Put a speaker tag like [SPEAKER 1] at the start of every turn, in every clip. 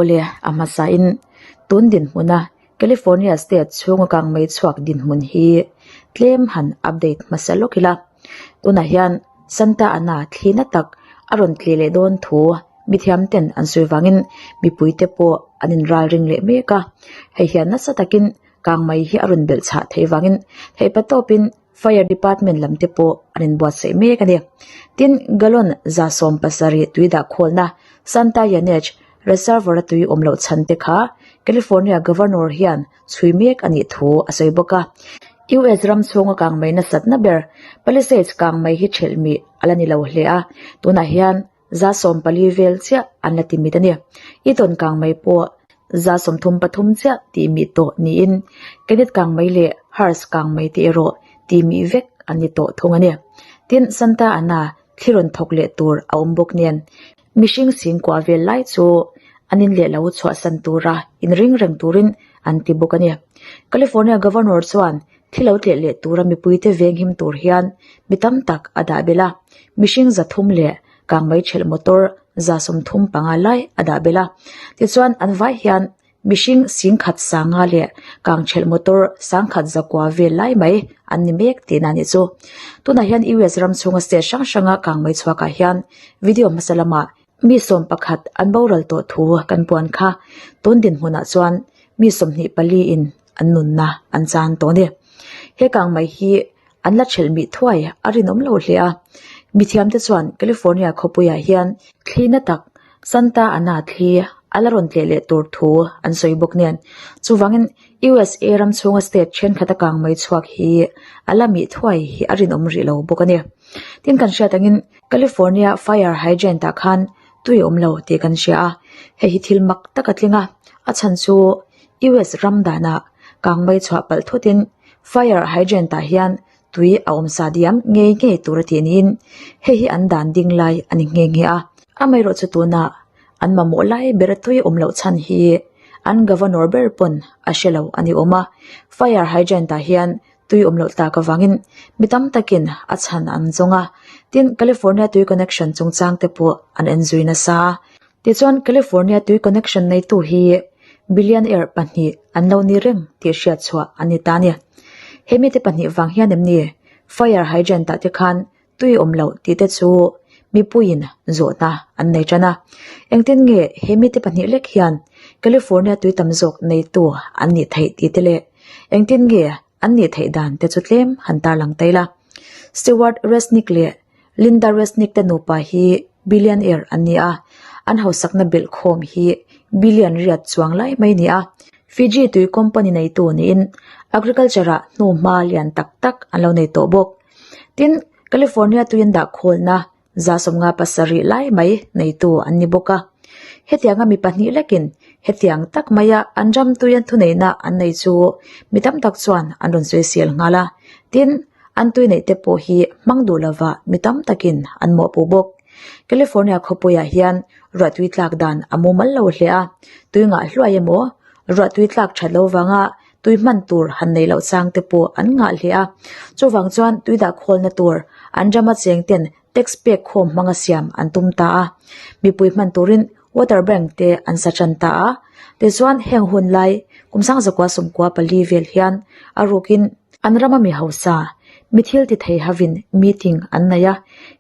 [SPEAKER 1] Awle, a hmasain tun dinhmuna California state chhunga kangmei chhuak dinhmun hi tlem han update hmasa lawk ila. Tunah hian Santa Ana thli na tak a rawn tli leh dawn thu mithiam ten an sawi vangin mipuite pawh an inral ring leh mek a. Hei hian nasa takin kangmei hi a rawn belh chhah theih vangin theihpa tawpin Fire Department lam te pawh an inbuatsaih mek a ni. Tin, gallon 70 tui dah khawlna Santa Ynez Reservoir a tui awm loh chhan te kha California Governor hian chhui mek a nih thu a sawi bawk a. US ram chhunga kangmei nasatna ber Palisades kangmei hi thelh mih a la ni lo hle a, tunah hian 14 vel chiah an la ti mit a ni. I tawn kangmei pawh 33 chiah tih mih tawh niin Kenneth kangmei leh Hurst kangmei te erawh tih mih vek an ni tawh thung a ni. Tin, Santa Ana thli rawn thawk leh tur a awm bawk nen mihring singkua vel lai chu an in leh lo chhuahsan tura inring reng turin an ti bawk a ni. California Governor chuan Thi lo tleh leh tura mipuite venghim tur hian mi tam tak a dah belh a, mihring 300 leh kangmei thelh motor 35 lai a dah belh a. Tichuan an vai hian mihring 10,500 leh kang thelh motor 1,900 vel lai mai an ni mek tihna a nih chu. Tunah hian US ram chhunga state hrang hranga kangmei chhuakah hian video hmasa lamah mi 11 an boral tawh thu kan puan kha. Tun dinhmunah chuan mi 24 in an nunna an chan tawh a ni. He kangmei hi an la thelh mih thuai a rinawm lo hle a. Mithiamte chuan California khawpuiah hian thli na tak Santa Ana thli a la rawn tleh leh tur thu an sawi bawk nen. Chuvangin USA ram chhunga state thenkhat a kangmei chhuak hi a la mih thuai hi a rinawm rih lo bawk a ni. Tin kan hriat angin California fire hydrant ah khan tui a awm lo tih kan hria a, hei hi thil mak tak a tling a, a chhan chu US ram danah kangmei chhuah palh thutin fire hydrant ah hian tui a awm sa diam ngei ngei tur a tih niin hei hi an dan ding lai a ni nghe nghe a. Amaherawhchu tunah an mamawh lai ber a tui awm loh chhan hi an governor ber pawn a hre lo a ni awm a, fire hydrant ah hian tui awm loh tak avangin mi tam takin a chhan an zawng a, tin California tui connection chungchang te pawh an enzui nasa a. Tichuan California tui connection neitu hi billionaire pahnih an lo ni reng tih hriat chhuah a ni ta a ni. He mite pahnih vang hian em ni fire hydrant ah te khan tui awm loh tih te chu mipuiin zawhna an nei tan a. Engtin nge he mite pahnih lek hian California tui tam zawk neitu an nih theih tih te leh engtin nge an nih theih dan te chu tlem han tarlang ta ila. Stewart Resnick leh Linda Resnick te nupa hi billionaire an ni a, an hausakna belh khawm hi billion riat chuang lai mai a ni a. Fiji tui company neitu niin agriculture ah hnuhma lian tak tak an lo nei tawh bawk. Tin, California tui an dah khawlna 57 lai mai neitu an ni bawk a. Hetianga mi pahnih lekin hetiang tak maia an ram tui an thuneihna an nei chu mi tam tak chuan an rawn sawisel nghal a. Tin, an tui neih te pawh hi hmang duh lova mi tam takin an mawhpuh bawk. California khawpuiah hian ruahtui tlak dan a mumal lo hle a, tui ngah hluai emaw ruahtui tlak that lo vanga tui hman tur han nei loh chang te pawh an ngah hle a. Chuvang chuan tui dah khawlna tur an rama cheng ten tax pek khawm hmanga siam an tum ta a, mipui hman turin water bank te an sa tan ta a. Tichuan heng hun lai kum 1994 vel hian a rukin an rama mi hausa mi thil ti thei hovin meeting an nei a,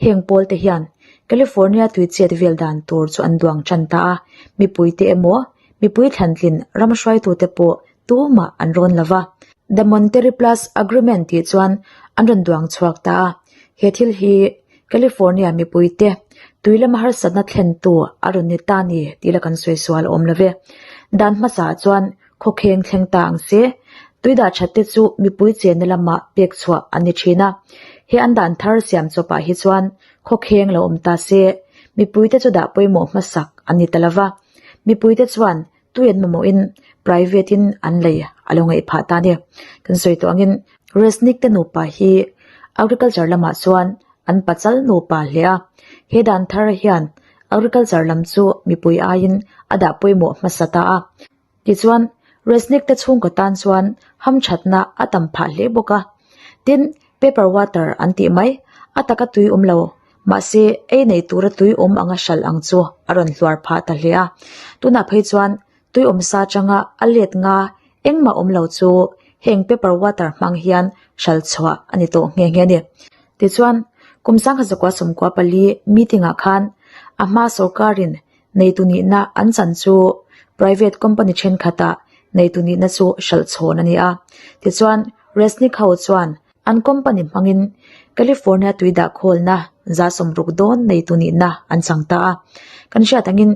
[SPEAKER 1] heng pawl te hian California tui chet vel dan tur chu an duang tan ta a, mipui te emaw mipui thlantlin ram hruaitute pawh tumah an rawn lo va. The Monterey Plus Agreement tih chuan an rawn duang chhuak ta a, he thil hi California mipuite tui lama harsatna thlentu a rawn ni ta ni tih la kan sawi sual awm lo ve. Dan hmasaah chuan khawkheng thleng ta ang se, tui dah that te chu mipui chenna lamah pek chhuah an ni thin a. He an dan thar siam chawpah hi chuan khawkheng lo awm ta se, mipuite chu dah pawimawh hmasak an ni ta lo va. Mipuite chuan tui an mamawhin private in an lei a lo ngaih phah ta a ni. Kan sawi tawh angin Resnick te nupa hi agriculture lamah chuan an pachal nupa hle a, he dan thar hian agriculture lam chu mipui aiin a dah pawimawh hmasa ta a. Tichuan Resnick te chhungkaw tan chuan hamthatna a tam phah hle bawk a. Tin, paper water an tih mai, a taka tui awm lo. Mahse, ei nei tura tui awm anga hralh ang chu a rawn hluar phah ta hle a. Tunah phei chuan tui awm sa atanga a let nga engmah awm lo chu heng paper water hmang hian hralh chhuah a ni tawh nghe nghe a ni. Tichuan, kum sangha zakua 14 meeting ah khan a hma sorkarin neitu nihna an chan chu private company thenkhatah neitu nihna chu hralh chhawn a ni a. Tichuan, Resnick ho chuan An company hmangin California tui dah khawlna 60 dawn neitu nihna an chang ta a. Kan hriat angin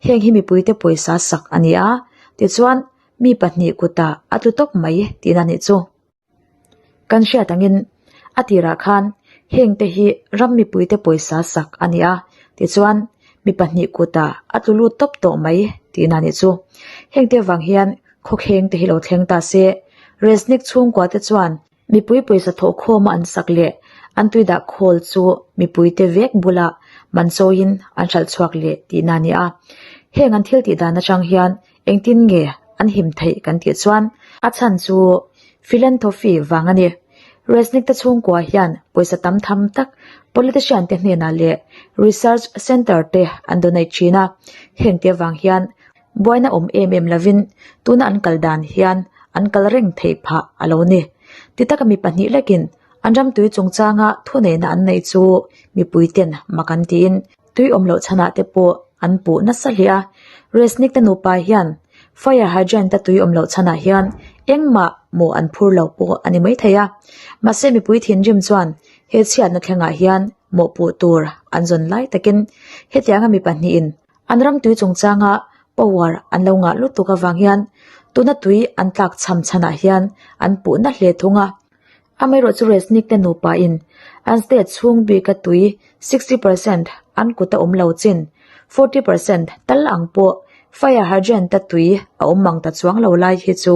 [SPEAKER 1] heng hi mipuite pawisa sak a ni a, tichuan mi pahnih kutah a tlu tawp mai tihna nih chu. Kan hriat angin a tirah khan heng te hi ram mipuite pawisa sak a ni a, tichuan mi pahnih kutah a tlu lut tawp tawh mai tihna nih chu. Heng te avang hian khawkheng te hi lo thleng ta se, Resnick chhungkua te chuan Mipui pawisa thawhkhawma an sak leh an tui dah khawl chu mipuite vek bulah man chawiin an hralh chhuak leh tihna a ni a. Heng an thil tih dan atang hian engtin nge an him theih kan tih chuan a chhan chu philanthropy vang a ni. Resnick te chhungkua hian pawisa tam tham tak politician te hnenah leh research center te an donate thin a, hengte avang hian Buaina awm em em lovin tuna an kal dan hian an kal reng theih phah a lo ni. Ti taka mi pahnih lekin an ram tui chungchanga thuneihna an neih chu mipuiten mak an tiin tui awm loh chhanah te pawh an puh nasa hle a. Resnick te nupa hian fire hydrant a tui awm loh chhanah hian engmah mawh an phur lo pawh a ni maithei a. Mahse mipui thinrim chuan he chhiatna thlengah hian mawhpuh tur an zawn lai takin hetianga mi pahnihin An ram tui chungchanga power an lo ngah lutuk avang hian tuna tui an tlak cham chhanah hian an puh na hle thung a. Amaherawhchu Resnick te nupa in an state chhung bika tui 60% an kut a awm lo chin 40% tal ang pawh fire hydrant a tui a awm mang ta chuang lo lai hi chu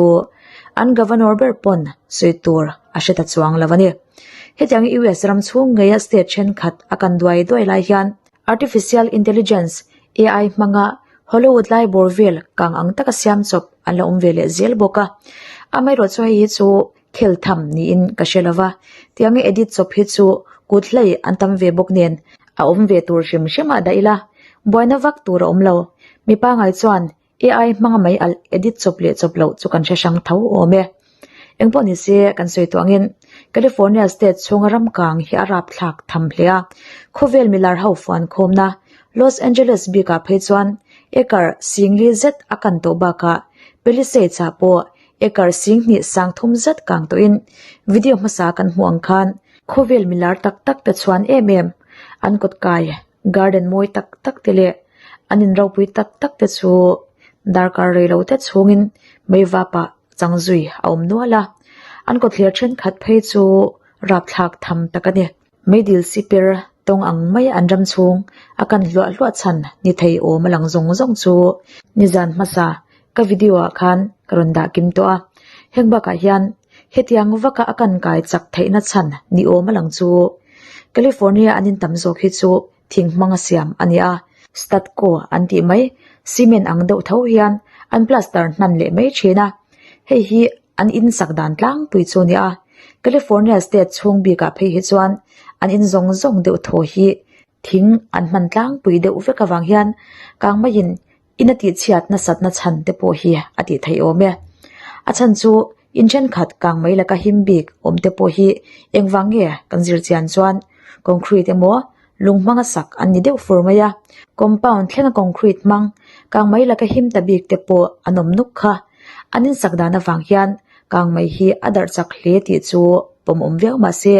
[SPEAKER 1] an governor ber pawn sawi tur a hre ta chuang lo a ni. Hetiang US ram chhung ngeia state thenkhat a kan duai duai lai hian Artificial Intelligence, AI, hmanga Hollywood lai bawr vel kang ang taka siam chawp an la awm ve leh zel bawk a. Amaherawh chu hei hi chu khel tham niin ka hre lova, tianga edit chawp hi chu kut hlei an tam ve bawk nen a awm ve tur hrim hrim ah dah ila, buaina vak tur a awm lo. Mi pangai chuan AI hmanga mai alh edit chawp leh chawp loh chu kan hre hrang tho awm e. Engpawh ni se kan sawi tawh angin California state chhunga ram kang hi a rapthlak tham hle a, khawvel milar ho fuan khawmna Los Angeles bikah phei chuan acre singli zet a kan tawh bakah Palisades ah pawh acre singhnih sang thum zet kang tawhin video hmasa kan hmuh ang khan khawvel milar tak tak te chhuan em em an kawt kai Garden mawi tak tak te leh an in ropui tak tak te chu darkar rei lo te chhungin mei vapah chang zui a awm nual a, an kawtthler thenkhat phei chu rapthlak tham tak a ni. Meidil sipir tawng ang mai an ram chhung a kan hluah hluah chhan ni thei awm a lang zawng zawng chu nizan hmasa ka video ah khan ka rawn dah kim tawh a, heng bakah hian hetiang vaka a kan kai chak theihna chhan ni awm a lang chu California an in tam zawk hi chu thing hmanga siam a ni a, stucco an tih mai cement ang deuh tho hian an plaster hnan leh mai thin a, hei hi an in sak dan tlangpui chu a ni a, California state chhung bikah phei hi chuan an in zawng zawng deuh thaw hi thing an hman tlangpui deuh vek avang hian kang maiin In a tihchhiat nasatna chhan te pawh hi a tih theih awm e. A chhan chu in thenkhat kang mai laka him bik awm te pawh hi engvang nge kan zir chian chuan concrete emaw lung hmanga sak an ni deuh fur mai a, compound thlenga concrete hmang kang mai laka him ta bik te pawh an awm nuk kha. An insak dan avang hian kang mai hi a darh chak hle tih chu pawm awm viau mahse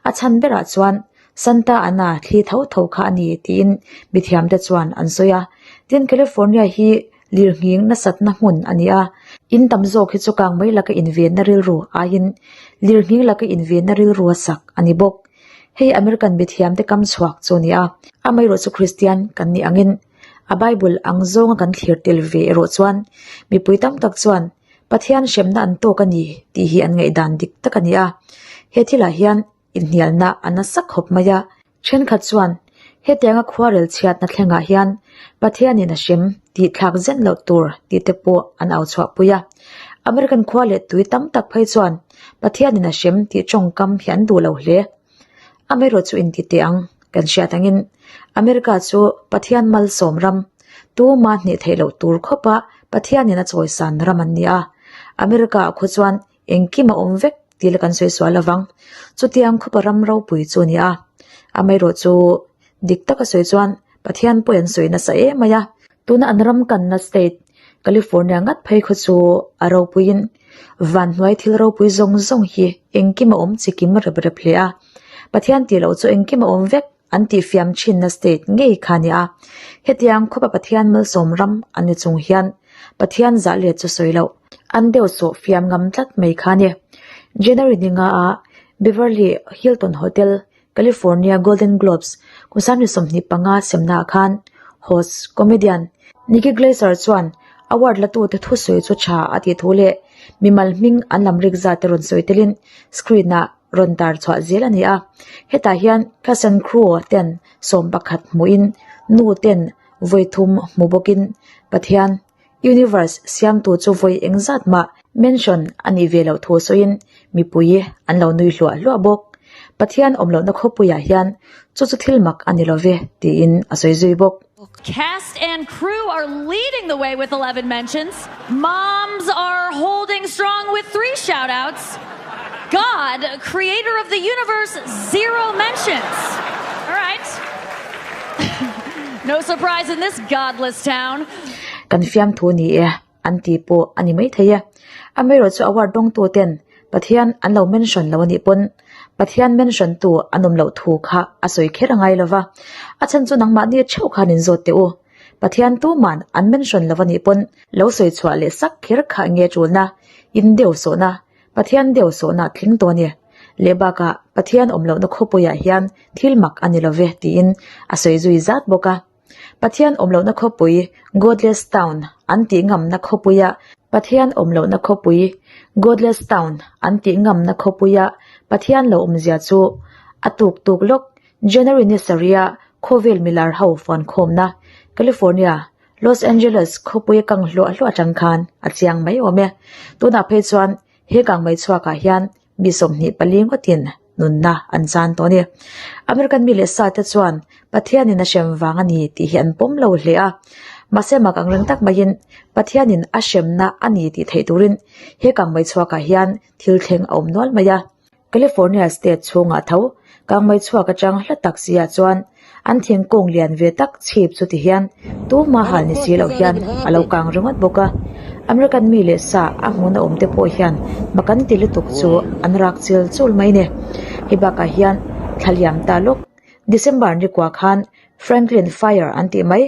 [SPEAKER 1] a chhan berah chuan Santa Ana thli tho tho kha a ni tiin mithiamte chuan an sawi a. Tin, California hi lirnghing nasatna hmun a ni a, in tam zawk hi chu kang mai laka invenna rilru aiin lirnghing laka invenna rilru a sak a ni bawk. Hei American mithiamte kam chhuak chu a ni a, amaherawh chu Kristian kan nih angin a Bible ang zawnga kan thlir tel ve erawh chuan mipui tam tak chuan Pathian hremna an tawk a ni tih hi an ngaihdan dik tak a ni a. He thilah hian Inhnialna a nasa khawp mai a, thenkhat chuan hetianga khuarel chhiatna thlengah hian Pathianin a hrem tih thlak zen loh tur tih te pawh an au chhuahpui a. American khua leh tui tam tak phei chuan Pathianin a hrem tih tawngkam hi an duh lo hle. Amaherawhchu inti teh ang. Kan hriat angin America chu Pathian malsawm ram, tuma hneh theih loh tur khawpa Pathianin a chawisan ram an ni a. America ah khaw chuan engkim a awm vek tih la kan sawi sual lovang. Chutiang khawpa ram ropui chu a ni a. Amaherawh chu dik taka sawi chuan Pathian pawh an sawi nasa em mai a. Tuna an ram kanna state California ngat phei khaw chu a ropuiin van hnuai thil ropui zawng zawng hi engkim a awm chikim rep rep hle a. Pathian tih loh chu engkim a awm vek an tih fiam thinna state ngei kha a ni a. Hetiang khawpa Pathian malsawm ram an ni chung hian Pathian zah let chu sawi loh an deuh sawh fiam ngam tlat mai kha a ni. January ni nga ah Beverly Hilton Hotel California Golden Globes kum 25 semnaah khan host comedian Nikki Glaser chuan award latute thusawi chu tha a tih thu leh mimal hming an lam rik zat te rawn sawi telin screen ah rawn tar chhuah zel a ni a. Hetah hian cast and crew ten 11 hmuhin nu ten vawi thum hmu bawkin Pathian Universe siamtu chu vawi engzat mah mention a nih ve loh thu sawiin mipui an lo nui hluah hluah bawk. Pathian awm lohna khawpuiah hian chu chu thil mak a ni lo ve tiin a sawi zui bawk.
[SPEAKER 2] Cast and crew are leading the way with 11 mentions. Moms are holding strong with 3 shout-outs. God, creator of the universe, zero mentions. All right. No surprise in this godless town.
[SPEAKER 1] Kan fiamthu ni e an tih pawh a ni maithei e. Amaherawh chu award dawngtu ten Pathian an lo mention lo anih pawn Pathian mention tu an awm loh thu kha a sawi kher a ngai lova. A chhan chu nangmahni theuh khan in zawt teh u. Pathian tuman an mention lo anih pawn lo sawi chhuah leh sak kher kha nge tulna in deuh sawhna Pathian deuh sawhna tling tawh a ni. Leh bakah Pathian awm lohna khawpuiah hian thil mak a ni lo ve tiin a sawi zui zat bawk a. Pathian awm lohna khawpui Godless Town an tih ngamna khawpuia Pathian awm lohna khawpui Godless Town an tih ngamna khawpuia Pathian lo awmzia chu a tuk tuk lawk January ni sarih-a khawvel milar ho fuankhawmna California Los Angeles khawpui a kang hluah hluah atang khan a chiang mai awm e. Tunah phei chuan he kang mai chhuakah hian mi 24 ngawtin nunna an chan tawh a ni. American mi leh sa te chuan Pathianin a hrem vang a ni tih hi an pawm lo hle a. Mahse mak ang reng tak maiin Pathianin a hremna a ni tih theih turin he kang mai chhuakah hian thil thleng a awm nual mai a. California state chhungah tho kangmei chhuak atang hla tak si ah chuan an thingkung lian ve tak chhip chu ti hian tuma hal ni si loh hian a lo kang ringawt bawk a. American mi leh sa a hmun a awm te pawh hian mak an ti lutuk chu an rak chil chul mai ni. Hei bakah hian thla liam ta lawk December ni kua khan Franklin Fire an tih mai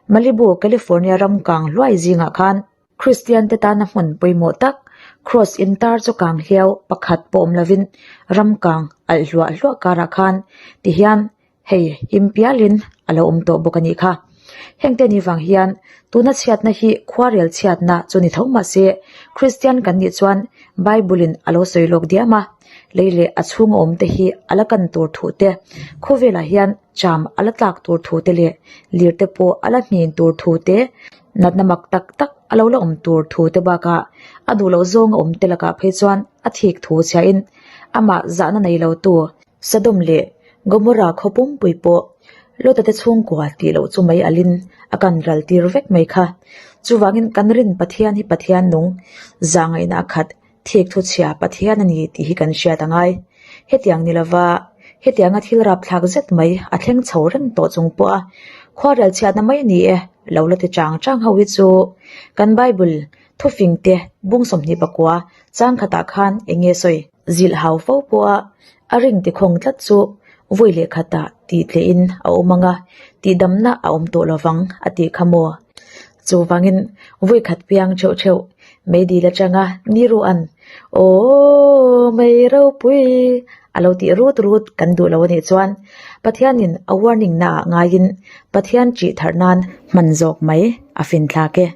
[SPEAKER 1] Malibu, California ram kang hluai zingah khan Kristian te tana hmun pawimawh tak Cross intar chu kang hliau pakhat pawh awm lovin ram kang alh hluah hluah karah khan ti hian hei him pialin a lo awm tawh bawk a nih kha. Heng te ni vang hian tuna chhiatna hi khuarel chhiatna chu ni tho mahse Kristian kan nih chuan Bible in a lo sawi lawk diam a, lei leh a chhunga awm te hi a la kan tur thu te khawvelah hian cham a la tlak tur thu te leh lir te pawh a la hnin tur thu te Natna mak tak tak a lo la awm tur thu te bakah a duh loh zawng a awm te lakah phei chuan a thik thu chhiahin amah zahna nei lo tu Sodom leh Gomorrah khaw pumpui pawh Lota te chhungkua tih loh chu mai alin a kan ral tir vek mai kha. Chuvangin kan rin Pathian hi Pathian nung zahngaihna a khat Thik thu chhia Pathian a ni tih hi kan hriat a ngai. Hetiang ni lova, hetianga thil rapthlak zet mai a thleng chho reng tawh chung pawh a khuarel chhiatna mai a ni e, lo la ti chang chang ho hi chu kan Bible thufing te bung 24 chang khatah khan eng nge sawi? Zilh hau fo pawh a a ring ti khawng tlat chu vawi leh khatah tih tlehin a awm ang a, tihdamna a awm tawh lovang a tih kha maw? Chuvangin vawi khat piang theuh theuh meidil atanga ni ruh an Aww mei ropui a lo tih rut rut kan duh lo anih chuan Pathianin a warning naah ngaiin Pathian ṭih tharh nan hman zawk mai a finthlak e.